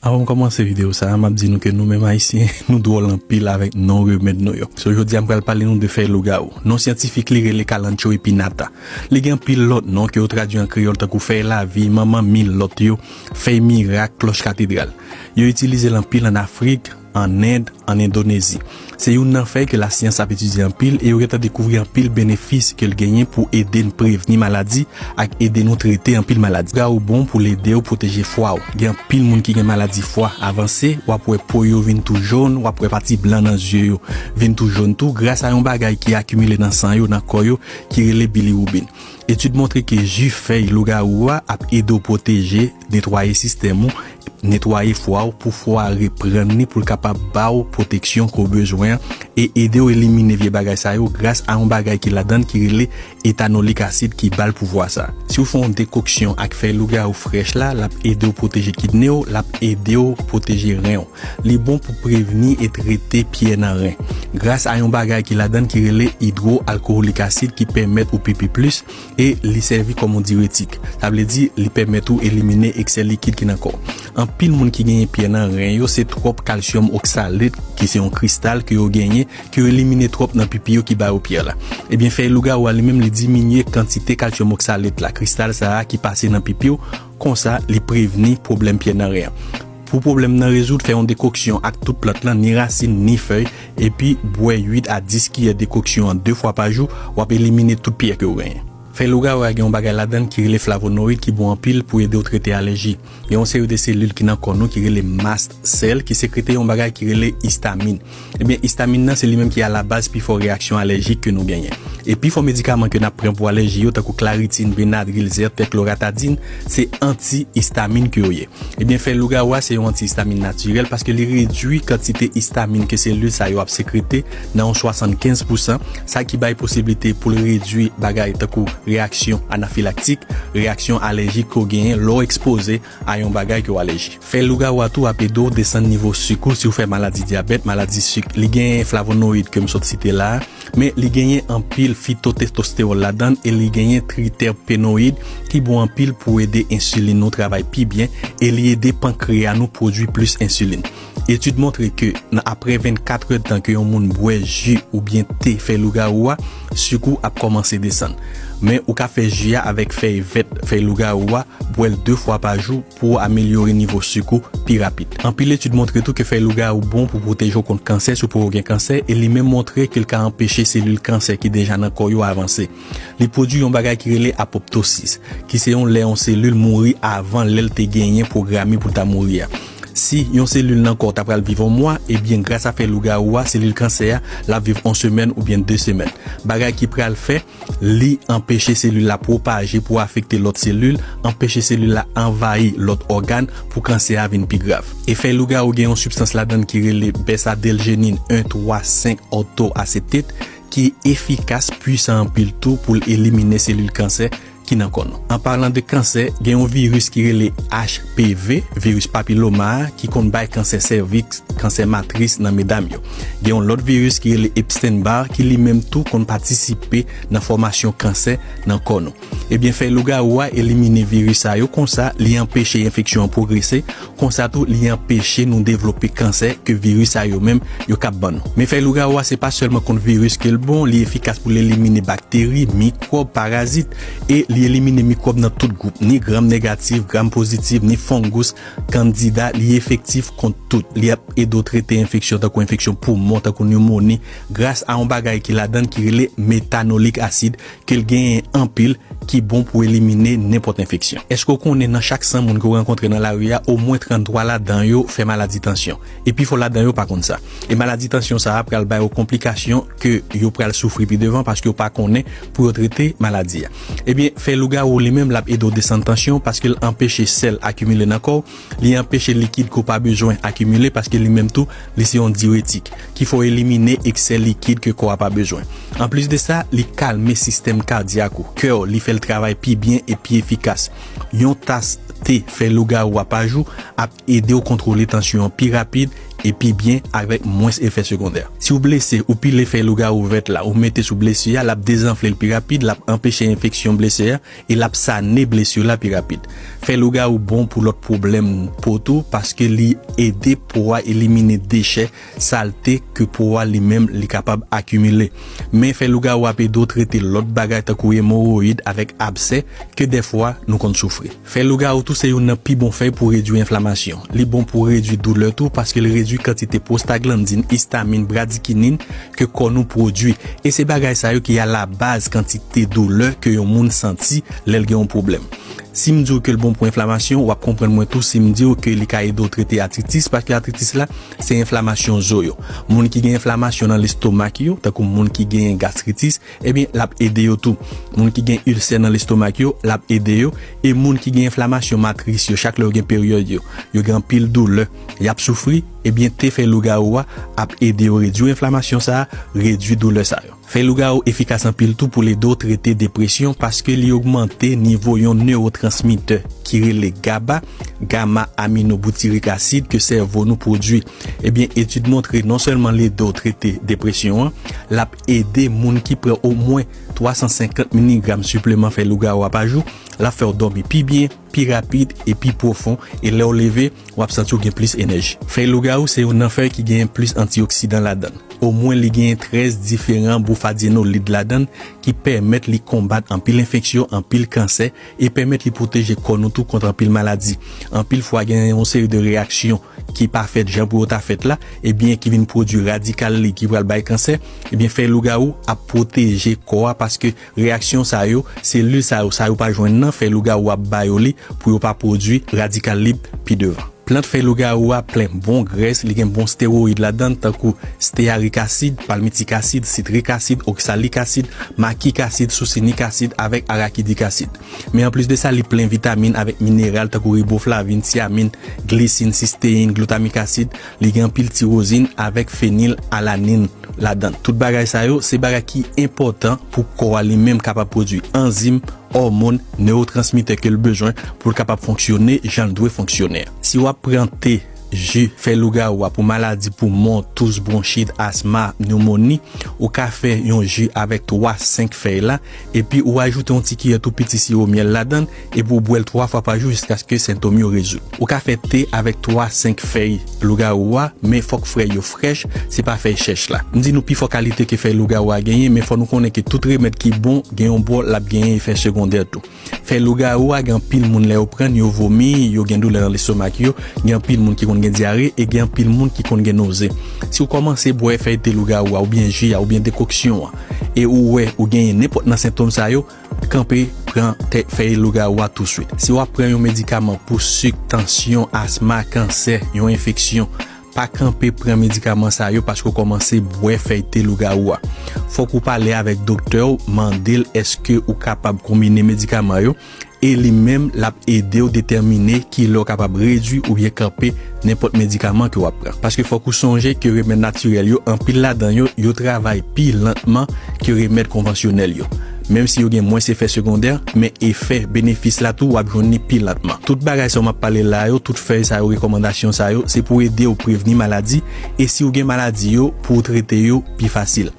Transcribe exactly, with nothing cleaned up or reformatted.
Avan m kòmanse videyo sa a, m ap di nou ke nou menm Ayisyen, nou dwòl anpil avèk non remèd nou yo. So, jodi a, m pral pale nou de fèy lougawou. Non syantifik li rele Kalanchoe pinnata. Li gen anpil lòt non ke yo tradui an kreyòl tankou fèy lavi, manman mi, lòt yo, fèy mirak, klòch katedral. Yo itilize l anpil ann Afrik, ann End, ann Endonezi. Se youn nan fèy ke lasyans ap etidye anpil e yo gentan dekouvri anpil benefis ke l genyen pou ede n prevni maladi ak ede nou trete anpil maladi. Lougawou bon pou l ede w pwoteje fwa w. Gen anpil moun ki gen maladi fwa avanse, w ap wè po yo vin tou jòn, w ap wè pati blan nan zye yo vin tou jòn tou, gras a yon bagay ki akimile nan san yo, nan kò yo, ki rele bilirubin. Etid montre ke ji fèy lougawou a ap ede w pwoteje, netwaye sistèm ou, netwaye fwa w pou fwa a reprann li pou l kapab ba w pwoteksyon ke w bezwen an e ede w elimine vye bagay sa yo gras a yon bagay ki ladan l ki rele etanolik asid ki ba l pouvwa sa. Si w fè yon dekoksyon ak fèy lougawou frèch la, l ap ede w pwoteje kidne w, l ap ede w pwoteje ren w. Li bon pou prevni e trete pyè nan ren gras a yon bagay ki ladan l ki rele idwoalkowolik asid ki pèmèt ou pipi plis e li sèvi kòm yon diretik. Sa vle di li pèmèt ou elimine eksè likid ki nan kò w. Anpil moun ki genyen pyè nan ren yo se twòp kalsyòm oksalet ki se yon kristal ke yo genyen ke yo elimine twòp nan pipi yo ki ba yo pyè la. Ebyen fèy lougawou a li menm li diminye kantite kalsyòm oksalet la, kristal sa a ki pase nan pipi w, konsa li prevni pwoblèm pyè nan ren an. Pou pwoblèm nan rezoud, fè yon dekoksyon ak tout plant lan, ni rasin, ni fèy, epi bwè uit a dis kiyè dekoksyon an de fwa pa jou, w ap elimine tout pyè ke w genyen. Fèy lougawou a gen yon bagay ladan l ki rele flavonoid ki bon anpil pou ede w trete alèji. Gen yon seri de selil ki nan kò nou ki rele mast cell ki sekrete yon bagay ki rele istamin. Ebyen, istamin nan se li menm ki alabaz pifò reyaksyon alèjik ke nou genyen. E pifò medikaman ke n ap pran pou alèji yo, tankou Claritin, Benadryl, Zyrtec, Loratadine, se anti-istamin ke yo ye. Ebyen, fèy lougawou a se yon anti-istamin natirèl paske li redui kantite istamin ke selil sa yo ap sekrete nan yon swasannkenz pousan, sa ki bay posiblite pou l redui bagay tankou reyaksyon anafilaktik, reyaksyon alèjik ke w genyen lè w ekspoze a yon bagay ke w alèji. Fèy lougawou a tou ap ede w desann nivo sik ou si w fè maladi dyabèt, maladi sik. Li gen flavonoid ke m sot site la a, men li genyen anpil fitotestostewòl ladan l e li genyen triterpenoid ki bon anpil pou ede ensilin nou travay pi byen e li ede pankreya nou pwodui plis ensilin. Etid montre ke nan apre vennkat èdtan ke yon moun bwè ji oubyen te fèy lougawou a, sik ou ap kòmanse desann. Men ou ka fè ji a avèk fèy vèt fèy lougawou a, bwè l de fwa pa jou pou w amelyore nivo sik ou pi rapid. Anpil etid montre tou ke fèy lougawou bon pou pwoteje w kont kansè si w poko gen kansè e li menm montre ke l ka anpeche selil kansè ki deja nan kò yo avanse. Li pwodui yon bagay ki rele apoptosis, ki se yon lè yon selil mouri avan lè l te genyen pwograme pou l ta mouri a. Si yon selil nan kò w ta pral viv yon mwa, ebyen gras a fèy lougawou a, selil kansè a, l ap viv yon semèn oubyen de semèn. Bagay ki pral fè, li anpeche selil la pwopaje pou afekte lòt selil, anpeche selil la anvayi lòt ògàn pou kansè a vin pi grav. E fèy lougawou gen yon sibstans ladan l ki rele bèsadèljenin en twa senk òto asetet, ki efikas, pwisan anpil tou pou l elimine selil kansè ki nan kò nou. An palan de kansè, gen yon viris ki rele H P V, viris papiloma a, ki konn bay kansè sèviks, kansè matris nan medam yo. Gen yon lòt viris ki rele Epstein Barr, ki li menm tou konn patisipe nan fòmasyon kansè nan kò nou. Ebyen, fèy lougawou a elimine viris sa yo, konsa li anpeche enfeksyon an pwogrese, konsa tou li anpeche nou devlope kansè ke viris sa yo menm yo kab ban nou. Men fèy lougawou a se pa sèlman kont viris ke l bon, li efikas pou l elimine bakteri, mikwòb, parazit, e li elimine mikwòb nan tout gwoup, ni gram negatif, gram pozitif, ni fongous, kandida, li efektif kont tout. Li ap ede w trete enfeksyon tankou enfeksyon poumon, tankou nimoni, gras a yon bagay ki ladan l ki rele metanolik asid, ke l genyen anpil, ki bon pou elimine nenpòt enfeksyon. Èske w konnen nan chak san moun ke w rankontre nan lari a, omwen tranntwa ladan yo fè maladi tansyon? E pifò ladan yo pa konn sa. E maladi tansyon sa a pral ba yo konplikasyon ke yo pral soufri pi devan paske yo pa konnen pou yo trete maladi a. Ebyen, fèy lougawou li menm l ap ede w desann tansyon paske l anpeche sèl akimile nan kò w, li anpeche likid ke w pa bezwen akimile paske li menm tou, li se yon diretik ki fè w elimine eksè likid ke kò a pa bezwen. Anplis de sa, li kalme sistèm kadyak ou, kè w, li fè l travay pi byen e pi efikas. Yon tas te fèy lougawou a pa jou ap ede w kontwole tansyon an pi rapid e pi byen avèk mwens efè segondè. Si w blese, ou pile fèy lougawou vèt la, ou mete sou blesi a, l ap dezanfle l pi rapid, l ap anpeche enfeksyon blese a, e l ap sane blesi la pi rapid. Fèy lougawou bon pou lòt pwoblèm po tou, paske li ede po a elimine dechè, salte ke po a li menm li kapab akimile. Men fèy lougawou ap ede w trete lòt bagay tankou emowoyid avèk absè ke dèfwa nou konn soufri. Fèy lougawou tou se youn nan pi bon fèy pou redui enflamasyon. Li bon pou redui doulè tou paske li redui kantite pwostaglandin, istamin, bradikinin ke kò nou pwodui. E se bagay sa yo ki alabaz kantite doulè ke yon moun santi lè l gen yon pwoblèm. Si m di w ke l bon pou enflamasyon, w ap konprann mwen tou si m di w ke li ka ede w trete atritis, paske atritis la, se enflamasyon zo yo. Moun ki gen enflamasyon nan lestomak yo, tankou moun ki gen gastritis, ebyen, l ap ede yo tou. Moun ki gen ilsè nan lestomak yo, l ap ede yo. E moun ki gen enflamasyon matris yo, chak lè yo gen peryòd yo, yo gen anpil doulè, y ap soufri, ebyen, te fèy lougawou a ap ede yo redui enflamasyon sa a, redui doulè sa yo. Fèy lougawou efikas anpil tou pou l ede w trete depresyon paske li ogmante nivo yon newotransmitè ki rele gaba, gama aminobutyric acid ke sèvo nou pwodui. Ebyen, etid montre non sèlman l ede w trete depresyon an, l ap ede moun ki pran omwen twa san senkant miligram sipleman fèy lougawou a pa jou, l ap fè w dòmi pi byen, pi rapid e pi pwofon, e lè w leve, w ap santi w gen plis enèji. Fèy lougawou se youn nan fèy ki genyen plis antioksidan ladan l. Omwen li genyen trèz diferan boufadyenolid ladan l ki pèmèt li konbat anpil enfeksyon, anpil kansè, e pèmèt li pwoteje kò nou tou kont anpil maladi. Anpil fwa, gen yon seri de reyaksyon ki pa fèt jan pou yo ta fèt la, ebyen, ki vin pwodui radikal li ki pral bay kansè, ebyen, fèy lougawou ap pwoteje kò a paske reyaksyon sa yo, selil sa yo, sa yo pa jwenn nan, fèy lougawou ap ba yo li pou yo pa pwodui radikal lib pi devan. Plant fèy lougawou a plen bon grès, li gen bon stewoyid ladan l, tankou stearik asid, palmitik asid, sitrik asid, oksalik asid, makik asid, sousinik asid avèk arakidik asid. Men anplis de sa, li plen vitamin avèk mineral tankou riboflavin, tiamin, glisin, sisteyin, gloutamik asid, li gen anpil tirozin avèk fenil alanin ladan l. Tout bagay sa yo, se bagay ki enpòtan pou kò a li menm kapab pwodui anzim, òmòn, newotransmitè ke l bezwen pou l kapab fonksyone jan l dwe fonksyone a. Si w ap pran te, ji, fèy lougawou a pou maladi poumon, tous, bwonchit, asma, newmoni, ou ka fè yon ji avèk twa, senk fèy la, epi ou ajoute yon ti kiyè tou piti siwo myèl ladan l, epi ou bwè l twa fwa pa jou jiskaske sentòm yo rezoud. Ou ka fè te avèk twa, senk fèy lougawou a, men fòk fèy yo frèch, se pa fèy chèch la. M di nou pifò kalite ke fèy lougawou a genyen, men fò nou konnen ke tout remèd ki bon, gen yon bò l ap genyen efè segondè tou. Fèy lougawou a, gen anpil moun lè yo pran l, yo vomi, yo gen doulè nan lestomak yo, gen anpil moun ki konn gen dyare, e gen anpil moun ki konn gen noze. Si w kòmanse bwè fèy te lougawou a, oubyen ji a, oubyen dekoksyon an, e ou wè ou genyen nenpòt nan sentòm sa yo, kanpe pran te fèy lougawou a touswit. Si w ap pran yon medikaman pou sik, tansyon, asma, kansè, yon enfeksyon, pa kanpe pran medikaman sa yo paske w kòmanse bwè fèy te lougawou a. Fòk ou pale avèk doktè w, mande l èske ou kapab konbine medikaman yo, e li menm l ap ede w detèmine kilè w kapab redui oubyen kanpe nenpòt medikaman ke w ap pran. Paske fòk ou sonje ke remèd natirèl yo, anpil ladan yo, yo travay pi lantman ke remèd konvansyonèl yo. Menm si yo gen mwens efè segondè, men efè benefis la tou, w ap jwenn li pi lantman. Tout bagay sa yo m ap pale la yo, tout fèy sa yo, rekòmandasyon sa yo, se pou ede w prevni maladi, e si w gen maladi yo, pou w trete yo pi fasil.